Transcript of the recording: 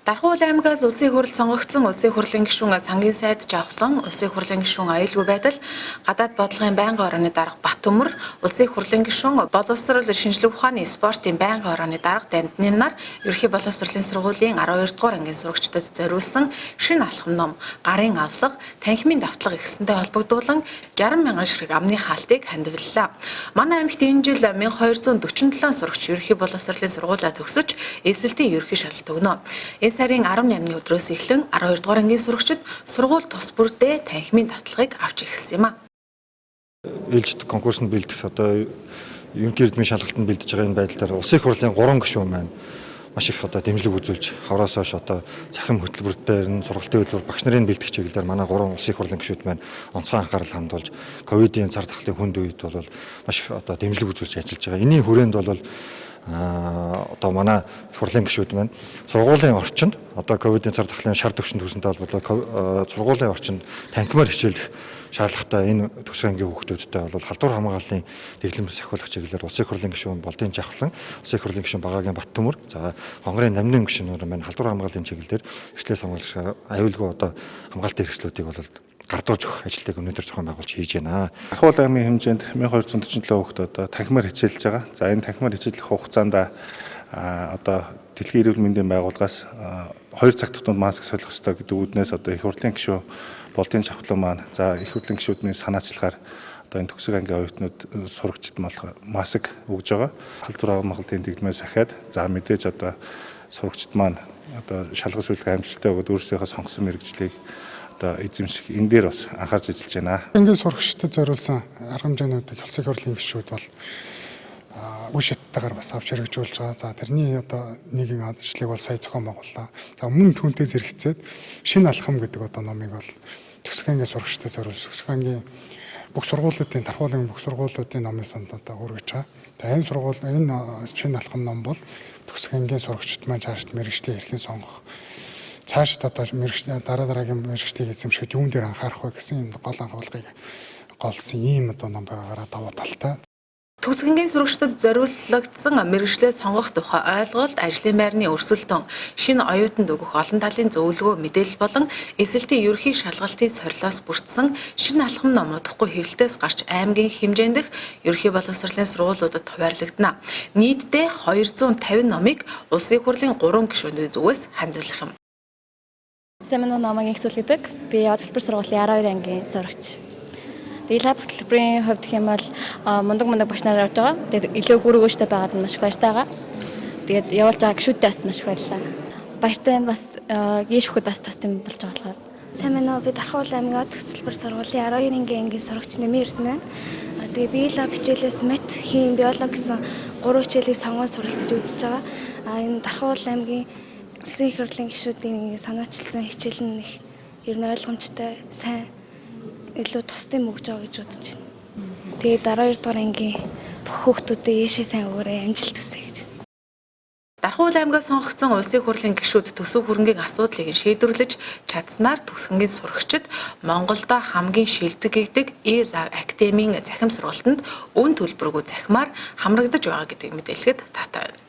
Дархуул аймгаас Улсын их хурл сонгогдсон Улсын их хурлын гишүүн Сангийн сайд Жавхлан, Улсын их хурлын гишүүн Аюулгүй байдал, гадаад бодлогын байнгын орооны дарга Батөмөр, Улсын их хурлын гишүүн боловсрол шинжлэх ухааны спортын байнгын орооны дарга Дамдинар ерөнхий боловсролын сургуулийн 12 дугаар ангийн сурагчдад зориулсан шинэ алхам ном, гарын авлага, танхимын давтлага ихсэнтэй холбогдуулан 60 мянган ширхэг амны хаалтыг хандивлаа. Манай аймагт энэ жил 1247 сурагч ерөнхий боловсролын сургуулиа төгсөж эсэлтийн ерөнхий шалгалт өгнө. Энэ сарын 18-ны өдрөөс эхлэн 12 дугаар ангийн сурагчид сургууль тус бүрдээ танхимын татлагыг авч эхэлсэн юм а. Ээлжид конкурсанд бэлдэх одоо ерөнхий эрдмийн шалгалтанд бэлдэж байгаа энэ байдал дээр Улсын их хурлын 3 гишүүн маань маш их одоо дэмжлэг үзүүлж хавраас хойш одоо цахим хөтөлбөр дээр нь сургалтын хөтөлбөр багш нарын бэлтгэх чиглэлээр манай 3 улсын их хурлын гишүүд маань онцгой анхаарал хандуулж ковидын цар тахлын хүнд үед бол маш их одоо дэмжлэг үзүүлж ажиллаж байгаа. Энийн хүрээнд бол одоо манай их хурлын гишүүд маань сургуулийн орчинд одоо ковидын цар тахлын шар төвшөнд хүрсэнтэй холбоотой сургуулийн орчинд танхимаар хичээлэх шаардлагатай энэ төгсгөн ангийн хүүхдүүдтэй бол халдвар хамгааллын дэглэм сахиулах чиглэлээр Улсын их хурлын гишүүн Болдын Жавхлан, Улсын их хурлын гишүүн Багагийн Баттөмөр, за Хонгорын Намнын гишүүнээр маань халдвар хамгааллын чиглэлээр эрсдлээс хамгаалах аюулгүй одоо хамгаалтын хэрэгслүүдийг бол гардуулж өгөх ажлыг өнөөдөр зохион байгуулж хийж байна. Дархуул аймгийн хэмжээнд 1247 хүүхэд одоо танхимаар хичээлж байгаа. За энэ танхимаар хичээлэх хугацаанд одоо Дэлхийн эрүүл мэндийн байгууллагаас 2 цаг тутамд маск солих ёстой гэдэг үүднээс одоо их хурлын гишүүн Болдын Жавхлан маань за их хурлын гишүүдний санаачлагаар одоо энэ төгсөг ангийн оюутнууд сурагчид маск өгж байгаа. Халдвар хамгаалтын дэглэмээ сахиад за мэдээж одоо сурагчид маань одоо шалгал сүлгээ амжилттай өгөөд өөрсдийнхөө сонгосон мэргэжлийг одоо эзэмших энэ дээр бас анхаарч ажиллаж байна. Ангийн сурагчдад зориулсан арга хэмжээнүүдийг Улсын их хурлын гишүүд бол үе шаттайгаар бас авч хэрэгжүүлж байгаа. За тэрний одоо нэгэн ажлыг бол сая зохион байгууллаа. За өмнө түүнтэй зэрэгцээд шинэ алхам гэдэг одоо номыг бол төгсгөн ангийн сурагчдад зориулсан төгсгөн ангийн бүх сургуулиудын Дархуулын бүх сургуулиудын номын санд одоо хүргэж байгаа. За энэ сургууль энэ шинэ алхам ном бол төгсгөн ангийн сурагчид маань цаашд мэргэжлээ хэрхэн сонгох, цаашд одоо мэргэжил дараа дараагийн мэргэжлийг эзэмшихэд юун дээр анхаарах вэ гэсэн энэ гол анхуулгыг голсон ийм одоо ном байгаагаараа давуу талтай. Төгсгөнгийн сурагчдад зориулагдсан мэргэжлээ сонгох тухай ойлголт, ажлын байрны өрсөлдөөн, шинэ оюутанд өгөх олон талын зөвлөгөө, мэдээлэл болон эсэлтийн ерөнхий шалгалтын сорилоос бүрдсэн шинэ алхам ном удахгүй хэвлэлтээс гарч аймгийн хэмжээндх ерөнхий боловсролын сургуулиудад хуваарлагдана. Нийтдээ 250 номыг Улсын их хурлын 3 гишүүний зүгээс хандивлах юм. Сайн байна уу, намайг Инх гэдэг. Би Од салбар сургуулийн 12 ангийн сурагч. Тэгээд лаб хөтөлбөрийн хувьд гэх юм бол мундаг мундаг багш нар явж байгаа. Тэгээд илүү үр өгөөжтэй байгаад нь маш их баяртай байгаа. Тэгээд явуулж байгаа гишүүдтэй бас маш их баярлалаа. Баяртай нь бас гээш өгөхөд бас тус юм болж байгаа болохоор. Сайн байна уу? Би Дархуул аймгийн Од хөтөлбөр сургуулийн 12 ангийн ангийн сурагч Нэмийн Эрдэнэ байна. Тэгээ би лаб хичээлээс мат, хим, биологи гэсэн 3 хичээлийг сонгон суралцж үзэж байгаа. Энэ Дархуул аймгийн Улсын их хурлын гишүүдийн санаачилсан хичээл нь их ер нь ойлгомжтой, сайн, илүү тусдын өгж байгаа гэж бодож байна. Тэгээд 12 дугаар ангийн бүх хүүхдүүдэд ээшээ сайн өгөөрэй, амжилт хүсье гэж. Дархуул аймгаас сонгогдсон Улсын их хурлын гишүүд төсөв хөрөнгийн асуудлыг шийдвэрлэж чадсанаар төгсгөнгийн сурагчид Монголдо хамгийн шилдэг гэгдэг E-Love Academy-ийн захим сургалтанд үн төлбөргүй захимаар хамрагдаж байгаа гэдгийг мэдээлэхэд таатай байна.